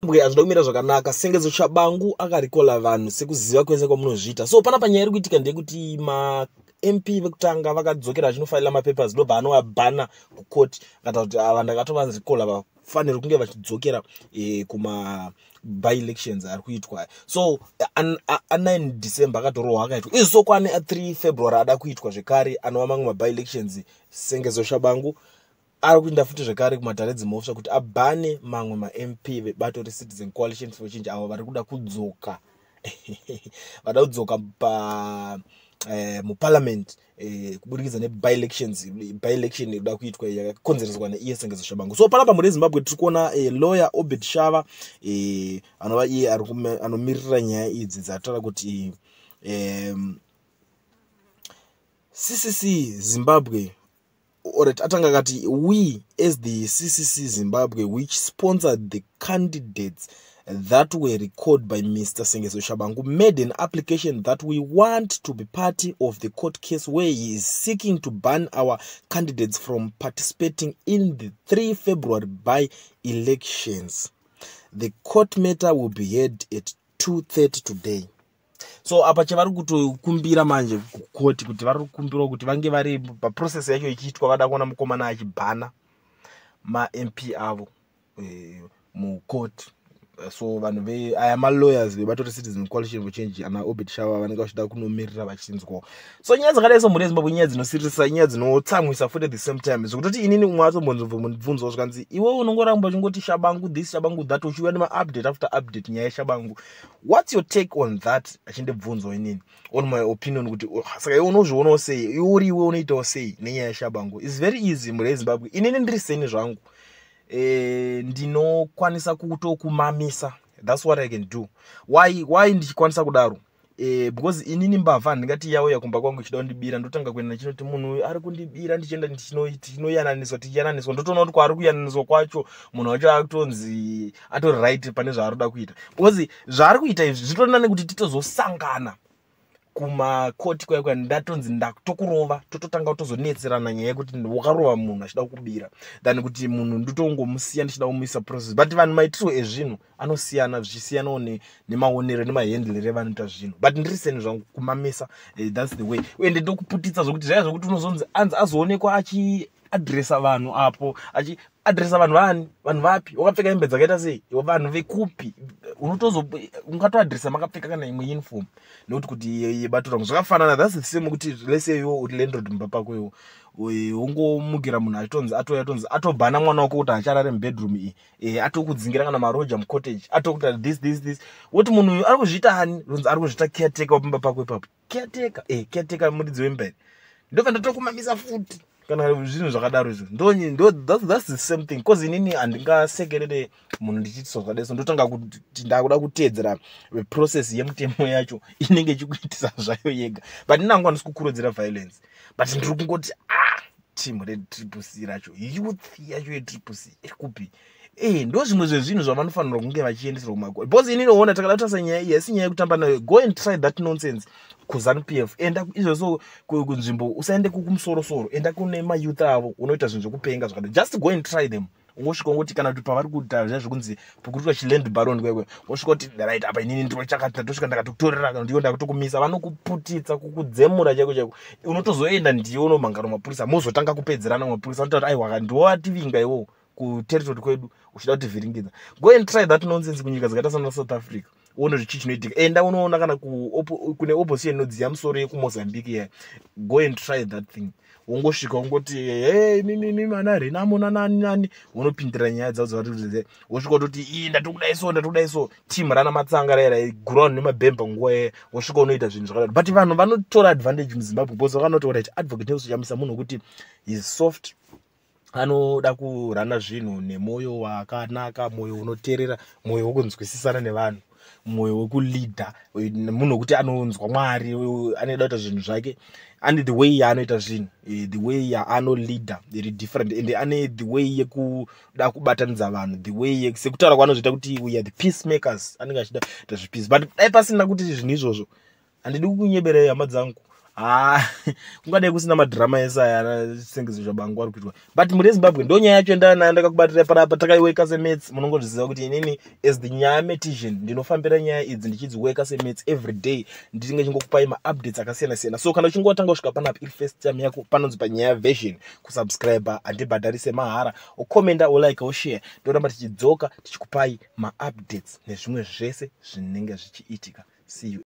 Zimbabwe hazvina kumira zvakanaka. Sengezo Tshabangu akarikola vanhu sekuziva kwese kwamunozviita. So panapa nyaya iri kuitika ndeyekuti maMP vekutanga vakadzokera vachinofaila mapapers, ndobva anovabhana kukoti, akataura kuti ava ndakatovarikola, vafanirwa kunge vachidzokera kuma by elections ari kuitwa. So a9 December akatorohwa, akaitwa izvi. So kwane a3 February ada kuitwa zvekare, anova mamwe maby elections. Sengezo Tshabangu ari kuenda futi zvekare kumatare edzimhosva kuti abhane mamwe maMP vebato reCitizen Coalition for Change, avo vari kuda kudzoka, vada kudzoka pa muparliament kuburikidza neby-elections, by-election ikuda kuitwa yakakonzereswa neiye Sengezo Tshabangu. So panapa muri Zimbabwe tiri kuona lawyer Obed Shava, anova iye anomirira nyaya idzi, dzataura kuti CCC Zimbabwe, alright, atanga akati, "We as the CCC Zimbabwe, which sponsored the candidates that were recalled by Mr Sengezo Tshabangu, made an application that we want to be party of the court case where he is seeking to ban our candidates from participating in the 3 February by elections. The court matter will be heard at 2:30 today." So apa chavari kutokumbira manje kukoti, kuti vari kukumbirawo kuti vange vari paprocess yacho ichiitwa. Vada kuona mukomana achibhana maMP avo mukoti. So vanhu aya malawyers vebato reCitizen Coalition for Change, ana Obed Shava, vanenge vachida kunomirira vachinzwawo. So nyaya dzakadai so, mhuri yeZimbabwe, nyaya dzinosiririsa, nyaya dzinotsamwisa futi at the same time, zvekutoti inini umwe atombonzobvunzawo zvikanzi, "Iwe unongoramba uchingoti Tshabangu this, Tshabangu that, uchiuya nemaupdate after update nyaya yeTshabangu. What's your take on that?" Achindibvunzawo inini on my opinion kuti, "Oh, saka iwe unozvionawo sei? Iwe uri iwe unoitawo sei nenyaya yeTshabangu?" Is very easy, mhuri yeZimbabwe. Inini ndiri seni zvangu, ndinokwanisa kutokumamisa. That's what I can do. Why ndichikwanisa kudaro? Because inini mbavha ndingati yauya kumba kwangu ichida kundibira, ndotanga kuenda ndichinoti munhu uyu ari kundibira, ndichienda tichinoyananiswa, tichiyananiswa, ndotoona kuti kwaari kuyananiswa kwacho munhu wacho akutonzi atori right pane zvaari kuda kuita, because zvaari kuita izvi zvitori nekuti titozosangana kumakoti kwaya kwaya, ndatonzi ndatokurova, tototanga kutozonetserana nyaya yekuti wakarova munhu achida kukubira, than kuti munhu nditongomusiya ndichida kumuisa process. But vanhu maitirwo ezvinhu anosiyana, zvichisiyanawo nemaonero nemahendlero evanoita zvinhu. But ndiri seni zvangu, kumamisa, that's the way. Ende ndokuputitsa zvokuti zvaya zvokuti unozonzi anzi azoonekwa achiadresa vanhu apo, achiadresa vanhu vani, vanhu vapi, wakapfeka hembe dzakaita sei, vanhu vekupi. Unotozo ungatoadresa makapfeka kana imwe uniform, nekuti kuti yebato rangu zvakafanana. That's the same kuti lese iwo uri landlord mumba pako, iwo wongomukira munhu achitonzi atouya, tonzi atobhana mwana wako kuti acharare mubedroom iyi, atokudzingira kana maroja mucottage, atokuta this, this, this, woti munhu uyu ari kuzviita hani? Ronzi ari kuzviita caretaker wapamba pako ipapo. Caretaker, caretaker muridzi wemba here? Ndobva ndatokumamisa futi kana zvinhu zvakadaro izvo. Ndo that's the same thing, 'cause inini handingasekerere munhu ndichiitiswa zvakadai. So ndotanga kuti ndakuda kuteedzera process yemutemo yacho inenge ichikuitisa zvayo yega. But inangu handisi kukurudzira violence, but ndiri kungoti, ah, team reTriple C racho, youth yacho yeTriple C iri kupi? Ndo zvimwe zvezvinhu zvavanofanirwa kunge vachiendeserwa kumakoti, because inini ona takada kutarisa nyaya iyi, haisi nyaya yekutamba nayo. Go and try that nonsense kuZANU PF. Enda izvozvo kunzvimbo, usaende kumusorosoro, enda kune mayouth avo, unoita zvinhu zvekupenga zvakadai. Just go and try them. Ungosvika ungoti, kana kuti pavari kuita zviya zvekunzi pokuitwa chiland baron kwekwe, wosvika kuti, "Right, apa inini ndiro chakati, ndatosvika ndakatokutorera, kana ndiyo ndakatokumisa." Vanokuputitsa, kukudzemura chaiko chaiko. Unotozoenda ndiwe unomhangara mapurisa, mozotanga kupedzerana mapurisa, unotaura kuti, "Aiwa, ndiwativinga iwowo kuterritory kwedu uchida kutivhiringidza." Go and try that nonsense kunyika dzakaita sana South Africa, uone zvichii chinoitika. Enda unoona kana kune opposition inodziya musoro yekuMozambique iya. Go and try that thing. Wongosvika ungoti, "Hey, mimimi ana Renamo nanani nani," unopindira nyaya dzavo dzavari, wosvika utoti, "Ii, ndatokudai so, ndatokudai so." Team rana Matsanga raira guraund nemabhemba nguva yaya, wosvika unoita zvinhu zvakadaro. But vanhu vanotora advantage muZimbabwe because vakanoti, right, Advocate Nelson Chamisa munhu wekuti is soft, anoda kurana zvinhu nemwoyo wakanaka, mwoyo unoteerera, mwoyo wekunzwisisana nevanhu, mwoyo wekuleada, munhu wekuti anonzwa Mwari, anoda kuita zvinhu zvake, ane the way yaanoita zvinhu, the way yaanoleada iri different, and ane the way yekuda kubatanidza vanhu, the way sekutaura kwaanozviita kuti, "We are the peace makers." Anenge achida kuita zvepeace. But dai pasina kuti zvinhu izvozvo, handidi kukunyeberei, hama dzangu. Ha, kungadai kusina madhirama ese aya anaSengezo Tshabangu ari kuitwa. But muri Zimbabwe, ndo nyaya yacho ndanayo ndakakubatira panapa. Takaiweka semaths. Munongozviziva kuti inini as the nyaya metician ndinofambira nyaya idzi ndichidziweka semaths every day, ndinenge chingokupai maupdates akasiyana siyana. So kana uchinge watanga kusvika panapa iri first time yako, panonzi panyaya version, kusubscribe handibhadharise, mahara. Ukomenda, ulike, ushare. Ndoramba tichidzoka tichikupai maupdates nezvimwe zvese zvinenge zvichiitika. See you.